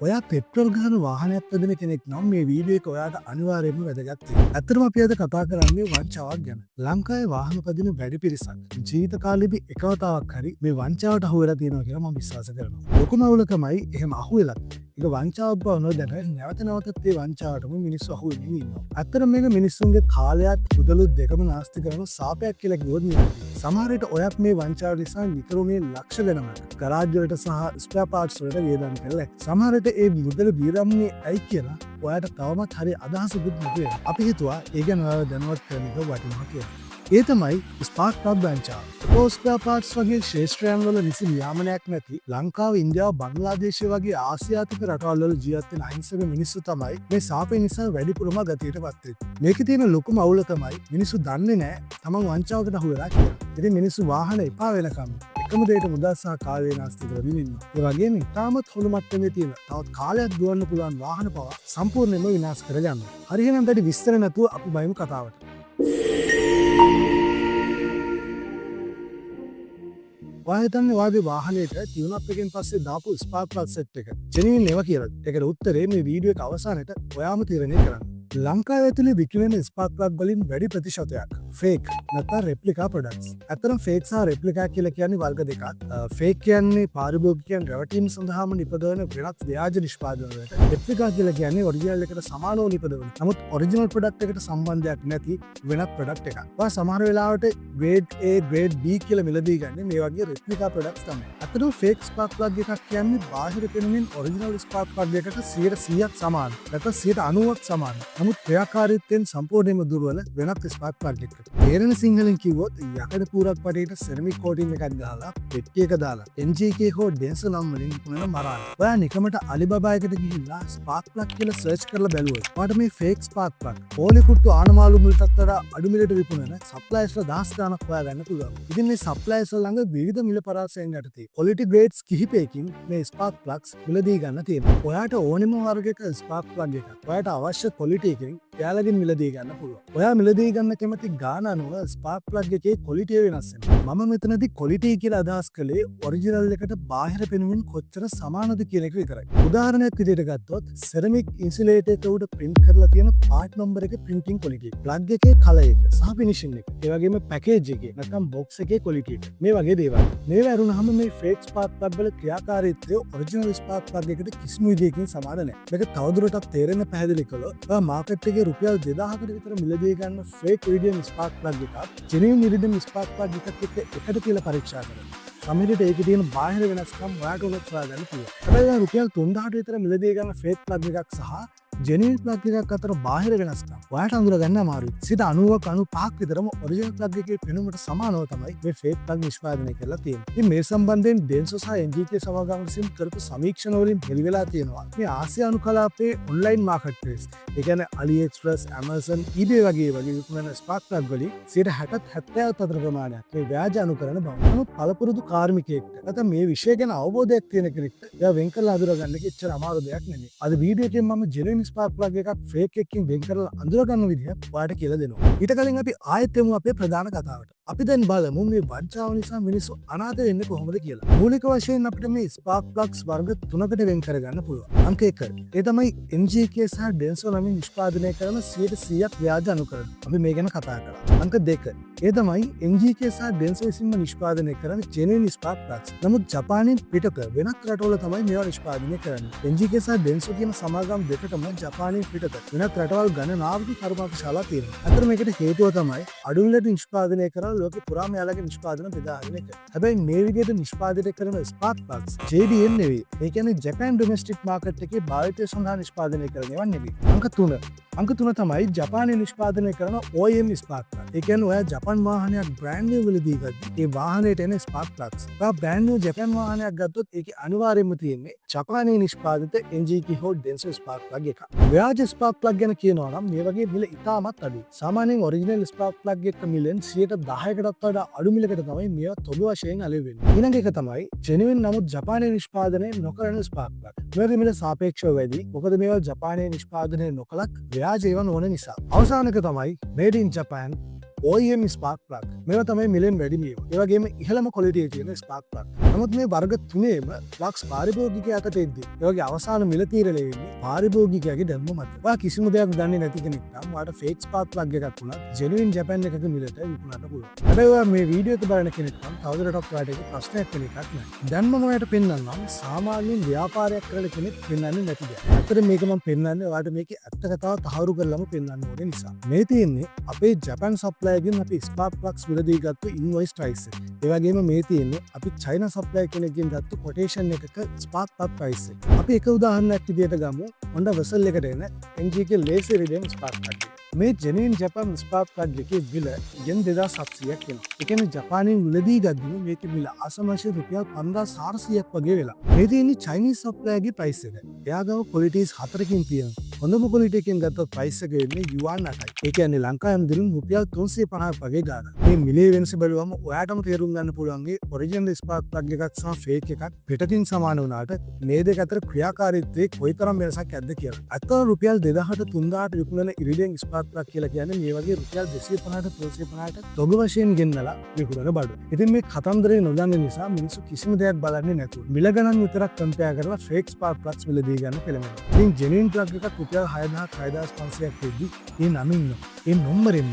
ඔයා පෙට්‍රල් ගහන වාහනයක් පදින කෙනෙක් නම් මේ වීඩියෝ එක ඔයාට අනිවාර්යයෙන්ම වැදගත් වෙයි. ඇත්තටම අපි අද කතා කරන්නේ වංචාවක් ගැන. ලංකාවේ වාහන පදින වැඩි පිරිසක් ජීවිත කාලෙදි එක වතාවක් හරි මේ වංචාවට අහු වෙලා තියෙනවා කියලා මම විශ්වාස කරනවා. ලොකුම අවුලකමයි එහෙම අහු වෙලත් ඒක වංචාවක් බව නොදැන නැවත නැවතත් ඒ වංචාවටම මිනිස්සු අහු වෙමින් ඉන්නවා. ඇත්තටම මේක මිනිස්සුන්ගේ කාලයත් මුදලුත් දෙකම නාස්ති කරන සාපයක් කියලා කිව්වොත් නිවැරදියි. සමහර විට ඔයත් මේ වංචාව නිසා නිතරම මේ ලක්ෂ ගණනක් ගරාජ් වලට සහ ස්පෙයාර් පාර්ට්ස් වලට වියදම් කරලා ඇති. සමහර විට ඒ මුදල වියදම් වුණේ ඇයි කියලා ඔයාට තවමත් හරි අදහසකුත් නැති වෙනවා. අපි හිතුවා ඒ ගැන ඔයාව දැනුවත් කරන එක වටිනවා කියලා. ඒ තමයි ස්පාර්ක් ප්ලග් වංචාව. ඔටෝ ස්පෙයාර් පාර්ට්ස් වගේ ක්ෂේත්‍රයන් වල නිසි නියාමනයක් නැති ලංකාව, ඉන්දියාව, බංග්ලාදේශය වගේ ආසියාතික රටවල් වල ජීවත් වෙන අහිංසක මිනිස්සු තමයි මේ සාපේ නිසා වැඩිපුරම ගතියට පත් වෙන්නේ. මේකේ තියෙන ලොකුම අවුල තමයි මිනිස්සු දන්නේ නෑ තමන් වංචාවකට අහු වෙලා කියලා. ඉතින් මිනිස්සු වාහන එපා වෙනකම් එකම දෙයට මුදල් සහ කාලය නාස්ති කරමින් ඉන්නවා. ඒ වගේම ඉතාමත් හොඳ මට්ටමේ තියෙන තවත් කාලයක් දුවන්න පුළුවන් වාහන පවා සම්පූර්ණයෙන්ම විනාශ කරගන්නවා. හරි, එහෙනම් වැඩි විස්තර නැතුව අපි බහිමු කතාවට. ඔයා හිතන්නේ ඔයාගේ වාහනේට ටියුන් අප් එකෙන් පස්සේ දාපු ස්පාර්ක් ප්ලග් සෙට් එක ජෙනුයින් ඒවා කියලාද? ඒකට උත්තරේ මේ වීඩියෝ එක අවසානයේට ඔයාම තීරණය කරන්න. ලංකාව ඇතුලේ විකිණෙන ස්පාර්ක් ප්ලග් වලින් වැඩි ප්‍රතිශතයක් ෆේක් නැත්නම් රෙප්ලිකා ප්‍රොඩක්ට්ස්. ඇත්තටම ෆේක් සහ රෙප්ලිකා කියලා කියන්නේ වර්ග දෙකක්. ෆේක් කියන්නේ පාරිභෝගිකයන් රැවටීම සඳහාම නිපදවන වෙනත් ව්‍යාජ නිෂ්පාදන වලට. රෙප්ලිකා කියලා කියන්නේ ඔරිජිනල් එකට සමානව නිපදවන, නමුත් ඔරිජිනල් ප්‍රොඩක්ට් එකට සම්බන්ධයක් නැති වෙනත් ප්‍රොඩක්ට් එකක්. ඔයා සමහර වෙලාවට ග්‍රේඩ් A, grade B කියලා මිලදී ගන්නේ මේ වගේ රෙප්ලිකා ප්‍රොඩක්ට්ස් තමයි. ඇත්තටම ෆේක් ස්පාර්ක් ප්ලග් එකක් කියන්නේ බාහිර පෙනුමින් ඔරිජිනල් ස්පාර්ක් ප්ලග් එකට 100%ක් සමාන, නැත්නම් 90%ක් සමාන, නමුත් ක්‍රියාකාරීත්වයෙන් සම්පූර්ණයෙන්ම දුර්වල වෙනත් ස්පාර්ක් ප්ලග් එකකට. තේරෙන සිංහලෙන් කිව්වොත් යකඩ කූරක් පටේට සෙරමික් කෝටින් එකක් ගහලා, පෙට්ටි එක දාලා, NGK හෝ ඩෙන්සෝ නම් වලින් විකුණන මරාන. ඔයා නිකමට අලිබාබා එකට ගිහිල්ලා ස්පාර්ක් ප්ලග් කියලා සර්ච් කරලා බැලුවොත් ඔයාට මේ ෆේක් ස්පාර්ක් ප්ලග් පොලි කුට්ටු ආනමාලු මිලටත් වඩා අඩු මිලට විකුණන සප්ලයර්ස්ලා දහස් ගාණක් හොයාගන්න පුළුවන්. ඉතින් මේ සප්ලයර්ස්ලා ළඟ විවිධ මිල පරාසයන් යටතේ ක්වොලිටි ග්‍රේඩ්ස් කිහිපයකින් මේ ස්පාර්ක් ප්ලග්ස් මිලදී ගන්න තියෙනවා. ඔයාට ඕනෙම වර්ගයක ස්පාර්ක් ප්ලග් එකක් ඔයාට අවශ්‍ය ක්වොලිටි එකකින් එයාලගෙන් මිලදී ගන්න පුළුවන්. ඔයා මිලදී ගන්න කැමති ගාන අනුව ස්පාර්ක් ප්ලග් එකේ ක්වොලිටිය වෙනස් වෙනවා. මම මෙතනදී ක්වොලිටි කියලා අදහස් කළේ ඔරිජිනල් එකට බාහිර පෙනුමින් කොච්චර සමානද කියන එක විතරයි. උදාහරණයක් විදිහට ගත්තොත් සෙරමික් ඉන්සුලේටර් එක උඩ ප්‍රින්ට් කරලා තියෙන පාර්ට් නම්බර් එකේ ප්‍රින්ටිං ක්වොලිටි, ප්ලග් එකේ කලර් එක සහ ෆිනිෂින් එක, ඒ වගේම පැකේජ් එකේ නැත්නම් බොක්ස් එකේ ක්වොලිටි එක, මේ වගේ දේවල්. මේවා ඇරුණාම මේ ෆේක් ස්පාර්ක් ප්ලග් වල ක්‍රියාකාරීත්වය ඔරිජිනල් ස්පාර්ක් ප්ලග් එකට කිසිම විදියකින් සමාන නැහැ. මේක තවදුරටත් තේරෙන්න පැහැදිලි කළොත්, ඔයා මාකට් එකේ රුපියල් 2000කට විතර මිලදී ගන්න ෆේක් ඉරිඩියම් ස්පාර්ක් ප්ලග් එකක් ජෙනුයින් ඉරිඩියම් ස්පාර්ක් ප්ලග් එකක් එක්ක එකට තියලා පරීක්ෂා කරන්න. සමහර විට ඒකේ තියෙන බාහිර වෙනස්කම් ඔයාට උනත් හොයාගන්න පුළුවන්. හැබැයි දැන් රුපියල් 3000ට විතර මිලදී ගන්න ෆේක් ප්ලග් එකක් සහ ජෙනුයින් ප්ලග් එකක් අතර බාහිර වෙනස්කම් ඔයාට අඳුරගන්න අමාරුයි. 90ක් 95ක් විතරම ඔරිජිනල් ප්ලග් එකේ පෙනුමට සමානව තමයි මේ ෆේක් ප්ලග් නිෂ්පාදනය කරලා තියෙන්නේ. ඉතින් මේ සම්බන්ධයෙන් ඩෙන්සෝ සහ NGK සමාගම විසින් කරපු සමීක්ෂණ වලින් හෙළි වෙලා තියෙනවා මේ ආසියානු කලාපයේ ඔන්ලයින් මාකට් ප්ලේස්, ඒ කියන්නේ AliExpress, Amazon, eBay වගේ වගේ විකුණන ස්පාර්ක් ප්ලග් වලින් 60ත් 70ත් අතර ප්‍රමාණයක් මේ ව්‍යාජ අනුකරණ බව. නමුත් පළපුරුදු කාර්මිකයෙක්ට නැත්නම් මේ විෂය ගැන අවබෝධයක් තියෙන කෙනෙක්ට එයා වෙන් කරලා අඳුරගන්න එක එච්චර අමාරු දෙයක් නෙමෙයි. අද වීඩියෝ එකෙන් මම ජෙනුයින් ස්පාර්ක් ප්ලග් එකක් ෆේක් එකකින් වෙන් කරලා අඳුරගන්න විදිහ ඔයාලට කියලා දෙනවා. ඊට කලින් අපි ආයෙත් එමු අපේ ප්‍රධාන කතාවට. අපි දැන් බලමු මේ වංචාව නිසා මිනිස්සු අනාථ වෙන්නේ කොහොමද කියලා. මූලික වශයෙන් අපිට මේ ස්පාර්ක් ප්ලග්ස් වර්ග තුනකට වෙන් කරගන්න පුළුවන්. අංක 1. ඒ තමයි NGK සහ ඩෙන්සෝ නමින් නිෂ්පාදනය කරන 100%ක් ව්‍යාජ අනුකරණ. අපි මේ ගැන කතා කරා. අංක 2. ඒ තමයි NGK සහ ඩෙන්සෝ විසින්ම නිෂ්පාදනය කරන ජෙනුයින් ස්පාර්ක් ප්ලග්ස්. නමුත් ජපානයෙන් පිටත වෙනත් රටවල තමයි මේවා නිෂ්පාදනය කරන්නේ. NGK සහ ඩෙන්සෝ කියන සමාගම් දෙකටම ජපානයෙන් පිටත වෙනත් රටවල් ගණනාවක කර්මාන්ත ශාලා තියෙනවා. අතර මේකට හේතුව තමයි අඩු මිලට නිෂ්පාදනය කරලා ලෝකෙ පුරාම එයාලගේ නිෂ්පාදන බෙදාගෙන එක. හැබැයි මේ විදිහට නිෂ්පාදනය කරන ස්පාර්ක් ප්ලග්ස් JDM නෙවෙයි. ඒ කියන්නේ ජපාන් ඩොමෙස්ටික් මාකට් එකේ භාවිතය සඳහා නිෂ්පාදනය කරන ඒවා නෙවෙයි. අංක 3. අංක 3 තමයි ජපානයේ නිෂ්පාදනය කරන OEM spark plug. ඒ කියන්නේ ඔයා ජපන් වාහනයක් බ්‍රෑන්ඩ් නිව් මිලදී ගද්දි ඒ වාහනයට එන ස්පාර්ක් ප්ලග්ස්. ඔයා බ්‍රෑන්ඩ් නිව් ජපන් වාහනයක් ගත්තොත් ඒකේ අනිවාර්යයෙන්ම තියෙන්නේ ජපානයේ නිෂ්පාදිත NGK හෝ ඩෙන්සෝ ස්පාර්ක් ප්ලග් එකක්. ව්‍යාජ ස්පාර්ක් ප්ලග් ගැන කියනවා නම් මේ වගේ මිල ඉතාමත් අඩුයි. සාමාන්‍යයෙන් ඔරිජිනල් ස්පාර්ක් ප්ලග් එක මිලෙන් 10%කටත් වඩා අඩු මිලකට තමයි මේවා තොග වශයෙන් අලෙවි වෙන්නේ. ඊළඟ එක තමයි ජෙනුයින් නමුත් ජපානයේ නිෂ්පාදනය නොකරන ස්පාර්ක් ප්ලග්. මේවගේ මිල සාපේක්ෂව වැඩි. මොකද මේවා ජපානයේ නිෂ්පාදනය නොකලත් ව්‍යාජ ඒවා නොවන නිසා. අවසාන එක තමයි මේඩ් ඉන් ජපාන් OEM spark plug. මේවා තමයි මිලෙන් වැඩිම ඒවා. ඒ වගේම ඉහළම ක්වොලිටි එකේ තියෙන ස්පාර්ක් ප්ලග්. නමුත් මේ වර්ග තුනේම ප්ලග්ස් පාරිභෝගිකයා අතට එද්දී ඒ වගේ අවසාන මිල තීරණය වෙන්නේ පාරිභෝගිකයාගේ දැනුම මත. ඔයා කිසිම දෙයක් දන්නේ නැති කෙනෙක් නම් ඔයාට ෆේක් ස්පාර්ක් ප්ලග් එකක් වුණත් ජෙනුයින් ජපන් එකක මිලට විකුණන්න පුළුවන්. හැබැයි ඔයා මේ වීඩියෝ එක බලන කෙනෙක් නම් තවදුරටත් ඔයාට ඒක ප්‍රශ්නයක් වෙන එකක් නෑ. දැන් මම ඔයාට පෙන්වන්නම් සාමාන්‍යයෙන් ව්‍යාපාරයක් කරන කෙනෙක් පෙන්වන්නේ නැති දෙයක්. ඇත්තට මේක මම පෙන්වන්නේ ඔයාට මේකේ ඇත්ත කතාව තහවුරු කරලම පෙන්වන්න ඕනේ නිසා. මේ තියෙන්නේ අපේ ජපන් සප්ලයර්ගෙන් අපි ස්පාර්ක් ප්ලග්ස් මිලදී ගත්තු ඉන්වොයිස් ප්‍රයිස් එක. ඒ වගේම මේ තියෙන්නේ අපි චයිනා සප්ලයර් කෙනෙක්ගෙන් ගත්තු කොටේෂන් එකක ස්පාර්ක් ප්ලග් ප්‍රයිස් එක. අපි එක උදාහරණයක් විදියට ගමු Honda Vezel එකට එන NGK laser ඉරිඩියම් ස්පාර්ක් ප්ලග් එක. මේ ජෙනුයින් ජපන් ස්පාර්ක් ප්ලග් එකේ මිල යෙන් 2700ක් වෙනවා. ඒ කියන්නේ ජපානයෙන් මිලදී ගද්දිම මේකේ මිල අසමශ රුපියල් 5400ක් වගේ වෙලා. මේ තියෙන්නේ චයිනීස් සප්ලයර්ගේ ප්‍රයිස් එක. එයා ගාව ක්වොලිටිස් හතරකින් තියෙනවා. හොඳම ක්වොලිටි එකෙන් ගත්තොත් ප්‍රයිස් එක වෙන්නේ යුවාන් 8යි. ඒ කියන්නේ ලංකාවේ මුදලින් රුපියල් 350ක් වගේ ගාණක්. මේ මිලේ වෙනස බැලුවම ඔයාටම තේරුම් ගන්න පුළුවන් ඒ ඔරිජිනල් ස්පාර්ක් ප්ලග් එකක් සහ ෆේක් එකක් පිටතින් සමාන වුණාට මේ දෙක අතර ක්‍රියාකාරීත්වයේ කොයිතරම් වෙනසක් ඇද්ද කියලා. ඇත්තටම රුපියල් 2000ට 3000ට විකුණන ඉරිඩියම් ස්පාර්ක් ප්ලග් කියලා කියන්නේ මේ වගේ රුපියල් 250ට 350ට තොග වශයෙන් ගෙන්නලා විකුණන බඩු. ඉතින් මේ කතන්දරේ නොදන්න නිසා මිනිස්සු කිසිම දෙයක් බලන්නේ නැතුව මිල ගණන් විතරක් කම්පෙයාර් කරලා ෆේක් ස්පාර්ක් ප්ලග්ස් මිලදී ගන්න පෙළඹෙනවා. ඉතින් ජෙනුයින් ප්ලග් එකක් රුපියල් 6000ක් 6500ක් වෙද්දි ඒ නමින්ම, ඒ නොම්බරෙන්ම,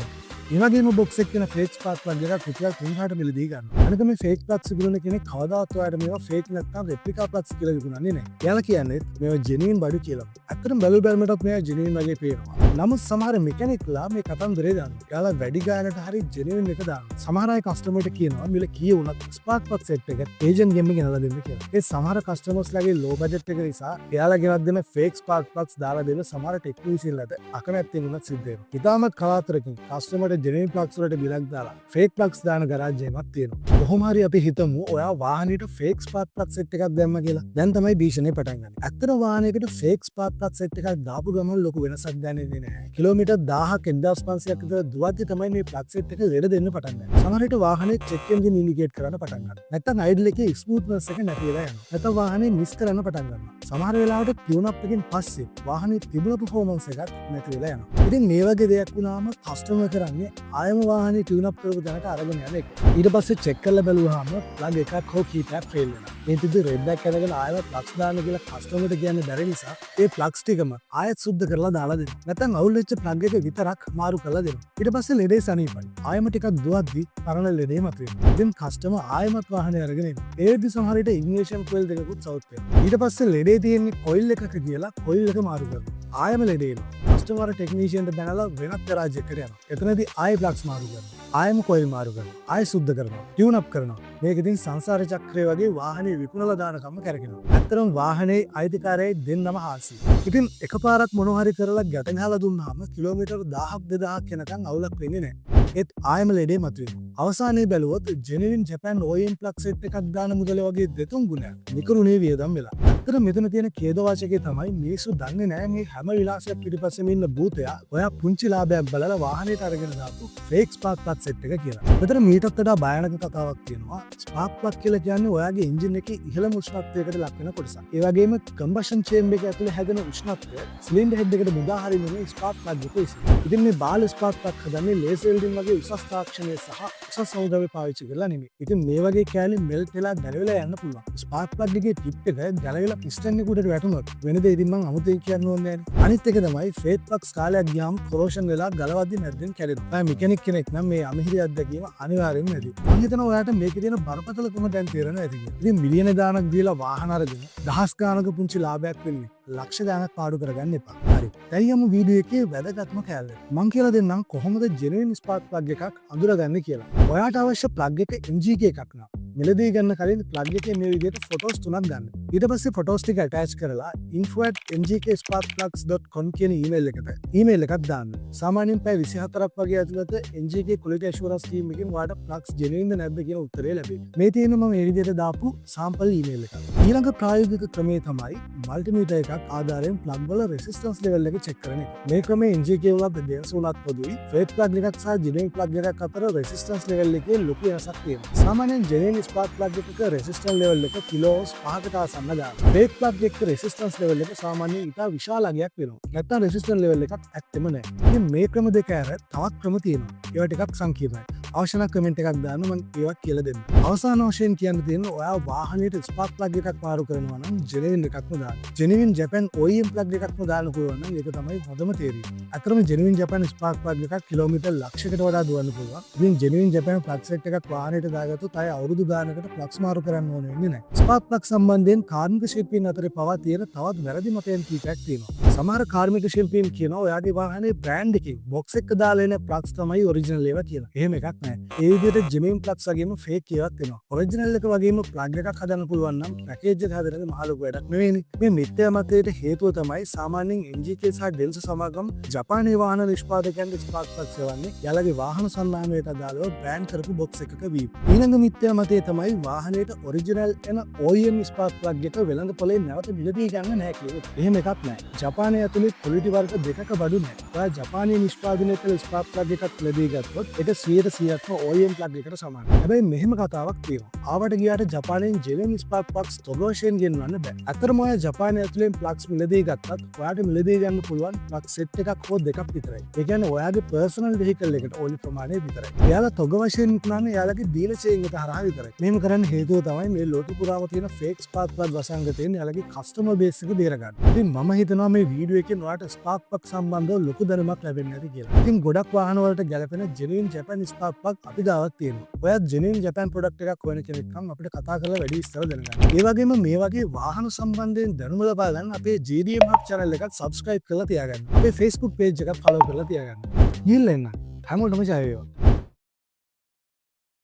ඒ වගේම බොක්ස් එක කියන ෆේක් ස්පාර්ක් ප්ලග් එකක් රුපියල් 3000ට මිලදී ගන්නවා. අනික මේ ෆේක් ප්ලග්ස් විකුණන කෙනෙක් කවදාවත් ඔයාලට මේවා ෆේක් නැත්නම් රෙප්ලිකා ප්ලග්ස් කියලා විකුණන්නේ නැහැ. එයාලා කියන්නේ මේවා ජෙනුයින් බඩු කියලා. ඇත්තටම බැලු බැලමටත් මේවා ජෙනුයින් වගේ පේනවා. නමුත් සමහර මෙකැනික්ලා මේ කතන්දරේ දන්නවා. එයාලා වැඩි ගානට හරි ජෙනුයින් එක දානවා. සමහර අය කස්ටමර්ට කියනවා මිල කී වුණත් ස්පාර්ක් ප්ලග් සෙට් එක ඒජන්ට් ගෙන්ම ගෙනලා දෙන්න කියලා. ඒ සමහර කස්ටමර්ස්ලාගේ ලෝ බජට් එක නිසා එයාලා ගෙනත් දෙන ෆේක් ස්පාර්ක් ප්ලග්ස් දාලා දෙන සමහර ටෙක්නීෂියන්ලාට අකමැත්තෙන් වුණත් සිද්ධ වෙනවා. ඉතාමත් කලාතුරකින් කස්ටමර්ට ජෙනුයින් ප්ලග්ස් වලට බිලක් දාලා ෆේක් ප්ලග්ස් දාන ගරාජ් එකක් තියෙනවා. කොහොම හරි අපි හිතමු ඔයා වාහනේට ෆේක් ස්පාර්ක් ප්ලග් සෙට් එකක් දැම්ම කියලා. දැන් තමයි භීෂණය පටන් ගන්නේ. ඇත්තට වාහනයකට ෆේක් ස්පාර්ක් ප්ලග් සෙට් එකක් දාපු ගමන් ලොකු වෙනසක් දැනෙන්නේ නැහැ. කිලෝමීටර් 1000ක් 1500ක් විතර දුවද්දි තමයි මේ ප්ලග් සෙට් එක ලෙඩ දෙන්න පටන් ගන්නේ. සමහර විට වාහනේ චෙක් එන්ජින් ඉන්ඩිකේට් කරන්න පටන් ගන්නවා. නැත්තම් අයිඩල් එකේ ස්මූත්නස් එක නැති වෙලා යනවා. නැත්නම් වාහනේ මිස් කරන්න පටන් ගන්නවා. සමහර වෙලාවට ටියුන් අප් එකෙන් පස්සේ වාහනේ තිබුණ පර්ෆෝමන්ස් එකත් නැති වෙලා යනවා. ඉතින් මේ වගේ දෙයක් වුණාම කස්ටමර් කරන්නේ ආයම වාහනේ ටියුන් අප් කරපු තැනට අරගෙන යන එක. ඊට පස්සේ චෙක් කරලා බැලුවාම ප්ලග් එකක් හෝ කීපයක් ෆේල් වෙනවා. මේ තිබ්බ රෙද්දක් අරගෙන ආයම ප්ලග්ස් දාන්න කියලා කස්ටමර්ට කියන්න බැරි නිසා ඒ ප්ලග්ස් ටිකම ආයෙත් සුද්ධ කරලා දාලා දෙනවා. නැත්නම් අවුල් වෙච්ච ප්ලග් එක විතරක් මාරු කරලා දෙනවා. ඊට පස්සේ ලෙඩේ සනීපයි. ආයෙම ටිකක් දුවද්දි පරණ ලෙඩේ මතුවෙනවා. ඉතින් කස්ටමර් ආයෙමත් වාහනේ අරගෙන එනවා. ඒ වෙද්දි සමහර විට ඉග්නිෂන් කොයිල් දෙකකුත් සවුත් වෙනවා. ඊට පස්සේ ලෙඩේ තියෙන්නේ කොයිල් එකක කියලා කොයිල් එක මාරු කරනවා. ආයෙම ලෙඩේ එනවා. කස්ටමර් ටෙක්නීෂියන්ට දැනලා වෙනත් ගරාජ් එකකට යනවා. එතනදී ආයෙ ප්ලග්ස් මාරු කරනවා. ආයෙම කොයිල් මාරු කරනවා. ආයෙ සුද්ධ කරනවා. ටියුන් අප් කරනවා. මේක ඉතින් සංසාර චක්‍රය වගේ වාහනේ විකුණලා දානකම්ම කැරකෙනවා. ඇත්තටම වාහනේ අයිතිකාරයයි දෙන්නම හාස්සියි. ඉතින් එකපාරක් මොනවා හරි කරලා ගැට ගහලා දුන්නාම කිලෝමීටර් 1000ක් 2000ක් යනකම් අවුලක් වෙන්නේ නැහැ. ඒත් ආයෙම ලෙඩේ මතුවෙනවා. අවසානයේ බැලුවොත් ජෙනුයින් ජපන් OEM plug set එකක් දාන මුදල වගේ දෙතුන් ගුණයක් නිකරුණේ වියදම් වෙලා. ඇත්තට මෙතන තියෙන ඛේදවාචකය තමයි මිනිස්සු දන්නේ නෑ මේ හැම විලාසයක් පිටිපස්සෙම ඉන්න භූතයා ඔයා පුංචි ලාභයක් බලලා වාහනේට අරගෙන දාපු ෆේක් ස්පාර්ක් ප්ලග් සෙට් එක කියලා. මෙතන මීටත් වඩා භයානක කතාවක් තියෙනවා. ස්පාර්ක් ප්ලග් කියලා කියන්නේ ඔයාගේ එන්ජින් එකේ ඉහළම උෂ්ණත්වයකට ලක් වෙන කොටසක්. ඒ වගේම කම්බස්ෂන් චේම්බර් එක ඇතුලේ හැදෙන උෂ්ණත්වය සිලින්ඩර් හෙඩ් එකට මුදා හරින්නේ ස්පාර්ක් ප්ලග් එක විසින්. ඉතින් මේ බාල ස්පාර්ක් ප්ලග් හදන්නේ ලේසර් වෙල්ඩින් වගේ උසස් තාක්ෂණය සහ උසස් සෞන්දර්ය පාවිච්චි කරලා නෙමෙයි. ඉතින් මේ වගේ කෑලි මෙල්ට් වෙලා ගැලවිලා යන්න පුළුවන්. ස්පාර්ක් ප්ලග් එකේ ටිප් එක ගැලවිලා පිස්ටන් එක උඩට වැටුනොත් වෙන දේ ඉතින් මං අමුතුවෙන් කියන්න ඕනේ නෑනේ. අනිත් එක තමයි ෆේක් ප්ලග්ස් කාලයක් ගියාම කොරෝෂන් වෙලා ගලවද්දි මැද්දෙන් කැඩෙනවා. ඔයා මෙකැනික් කෙනෙක් නම් මේ අමිහිරි අත්දැකීම අනිවාර්යෙන්ම ඇති. මං හිතනවා ඔයාට මේකේ තියෙන බරපතලකම දැන් තේරෙනවා ඇති කියලා. ඉතින් මිලියන ගාණක් දීලා වාහන අරගෙන දහස් ගාණක පුංචි ලාභයක් වෙන්නේ ලක්ෂ ගාණක් පාඩු කරගන්න එපා. හරි. දැන් යමු වීඩියෝ එකේ වැදගත්ම කෑල්ලට. මං කියලා දෙන්නම් කොහොමද ජෙනුයින් ස්පාර්ක් ප්ලග් එකක් අඳුරගන්නේ කියලා. ඔයාට අවශ්‍ය ප්ලග් එක NGK එකක් නම් මිලදී ගන්න කලින් ප්ලග් එකේ මේ විදිහට ෆොටෝස් තුනක් ගන්න. ඊට පස්සේ ෆොටෝස් ටික ඇටච් කරලා info@ngksparkplugs.com කියන ඊමේල් එකට ඊමේල් එකක් දාන්න. සාමාන්‍යයෙන් පැය 24ක් වගේ ඇතුළත NGK quality assurance team එකෙන් ඔයාට ප්ලග්ස් ජෙනුයින්ද නැද්ද කියන උත්තරය ලැබෙයි. මේ තියෙන මම මේ විදිහට දාපු සාම්පල් ඊමේල් එකක්. ඊළඟ ප්‍රායෝගික ක්‍රමය තමයි මල්ටිමීටර් එකක් ආධාරයෙන් ප්ලග් වල රෙසිස්ටන්ස් ලෙවල් එක චෙක් කරන එක. මේ ක්‍රමය NGK වලත් වෙනස වුණත් පොදුයි. ෆේක් ප්ලග් එකක් සහ ජෙනුයින් ප්ලග් එකක් අතර රෙසිස්ටන්ස් ලෙවල් එකේ ලොකු වෙනසක් තියෙනවා. සාමාන්‍යයෙන් ජෙනුයින් ස්පාර්ක් ප්ලග් එකක රෙසිස්ටන්ස් ලෙවල් එක කිලෝ ඕම්ස් 5කට ආසන්න ගානක්. ෆේක් ප්ලග් එකක රෙසිස්ටන්ස් ලෙවල් එක සාමාන්‍යයෙන් ඉතා විශාල අගයක් වෙනවා. නැත්නම් රෙසිස්ටන්ස් ලෙවල් එකක් ඇත්තෙම නැහැ. ඉතින් මේ ක්‍රම දෙක ඇර තවත් ක්‍රම තියෙනවා. ඒවා ටිකක් සංකීර්ණයි. අවශ්‍ය නම් කමෙන්ට් එකක් දාන්න, මම ඒවා කියලා දෙන්නම්. අවසාන වශයෙන් කියන්න තියෙන්නේ, ඔයා වාහනයට ස්පාර්ක් ප්ලග් එකක් මාරු කරනවා නම් ජෙනුයින් එකක්ම දාන්න. ජෙනුයින් ජපන් OEM ප්ලග් එකක්ම දාන්න පුළුවන් නම් ඒක තමයි හොඳම තේරීම. ඇත්තටම ජෙනුයින් ජපන් ස්පාර්ක් ප්ලග් එකක් කිලෝමීටර් ලක්ෂයකට වඩා දුවන්න පුළුවන්. ඉතින් ජෙනුයින් ජපන් ප්ලග් සෙට් එකක් වාහනයට දාගත්තොත් ආය අවුරුදු ගානකට ප්ලග්ස් මාරු කරන්න ඕන වෙන්නේ නැහැ. ස්පාර්ක් ප්ලග් සම්බන්ධයෙන් කාර්මික ශිල්පීන් අතරේ පවා තියෙන තවත් වැරදි මතයන් කීපයක් තියෙනවා. සමහර කාර්මික ශිල්පීන් කියනවා ඔයාගේ වාහනේ බ්‍රෑන්ඩ් එකකින් බොක්ස් එක දාලා එන ප්ලග්ස් තමයි ඔරිජිනල් ඒවා කියලා. එහෙම එකක් නෑ. ඒ විදිහට ජෙනුයින් ප්ලග්ස් වගේම ෆේක් ඒවාත් එනවා. ඔරිජිනල් එක වගේම ප්ලග් එකක් හදන්න පුළුවන් නම් පැකේජ් එක හදන එක මහ ලොකු වැඩක් නෙවෙයිනේ. මේ මිත්‍යා මතයට හේතුව තමයි සාමාන්‍යයෙන් NGK සහ ඩෙන්සෝ සමාගම් ජපානයේ වාහන නිෂ්පාදකයන්ට ස්පාර්ක් ප්ලග්ස් එවන්නේ එයාලගේ වාහන සන්නාමයට අදාළව බ්‍රෑන්ඩ් කරපු බොක්ස් එකක වීම. ඊළඟ මිත්‍යා මතය තමයි වාහනයට ඔරිජිනල් එන OEM spark plug එක වෙළඳ පොලේ නැවත මිලදී ගන්න නෑ කියන එක. එහෙම එකක් නෑ. ජපානයේ ඇතුලේ ක්වොලිටි වර්ග දෙකක බඩු නෑ. ඔයා ජපානයේ නිෂ්පාදනය කළ ස්පාර්ක් ප්ලග් එකක් මිලදී ගත්තොත් ඒක 100%ක්ම OEM plug එකට සමානයි. හැබැයි මෙහෙම කතාවක් තියෙනවා. ආවට ගියාට ජපානයෙන් ජෙනුයින් ස්පාර්ක් ප්ලග්ස් තොග වශයෙන් ගෙන්වන්න බෑ. ඇත්තටම ඔයා ජපානයේ ඇතුලෙන් ප්ලග්ස් මිලදී ගත්තත් ඔයාට මිලදී ගන්න පුළුවන් ප්ලග් සෙට් එකක් හෝ දෙකක් විතරයි. ඒ කියන්නේ ඔයාගේ පර්සනල් වෙහිකල් එකට ඕනි ප්‍රමාණය විතරයි. එයාලා තොග වශයෙන් විකුණන්නේ එයාලගේ ඩීලර් චේන් එක හරහා විතරයි. මෙහෙම කරන්න හේතුව තමයි මේ ලෝකෙ පුරාම තියෙන ෆේක් ස්පාර්ක් ප්ලග් වසංගතයෙන් එයාලගේ කස්ටමර් බේස් එක බේර ගන්න. ඉතින් මම හිතනවා මේ වීඩියෝ එකෙන් ඔයාට ස්පාර්ක් ප්ලග් සම්බන්ධව ලොකු දැනුමක් ලැබෙන්න ඇති කියලා. ඉතින් ගොඩක් වාහන වලට ගැලපෙන ජෙනුයින් ජපන් ස්පාර්ක් ප්ලග් අපි ගාවත් තියෙනවා. ඔයත් ජෙනුයින් ජපන් ප්‍රොඩක්ට් එකක් හොයන කෙනෙක් නම් අපිට කතා කරලා වැඩි විස්තර දැනගන්න. ඒ වගේම මේ වගේ වාහන සම්බන්ධයෙන් දැනුම ලබා ගන්න අපේ JDM Hub channel එකත් subscribe කරලා තියාගන්න. අපේ Facebook page එකත් follow කරලා තියාගන්න. ගිහිල්ලා එන්න. හැමෝටම ජය වේවා.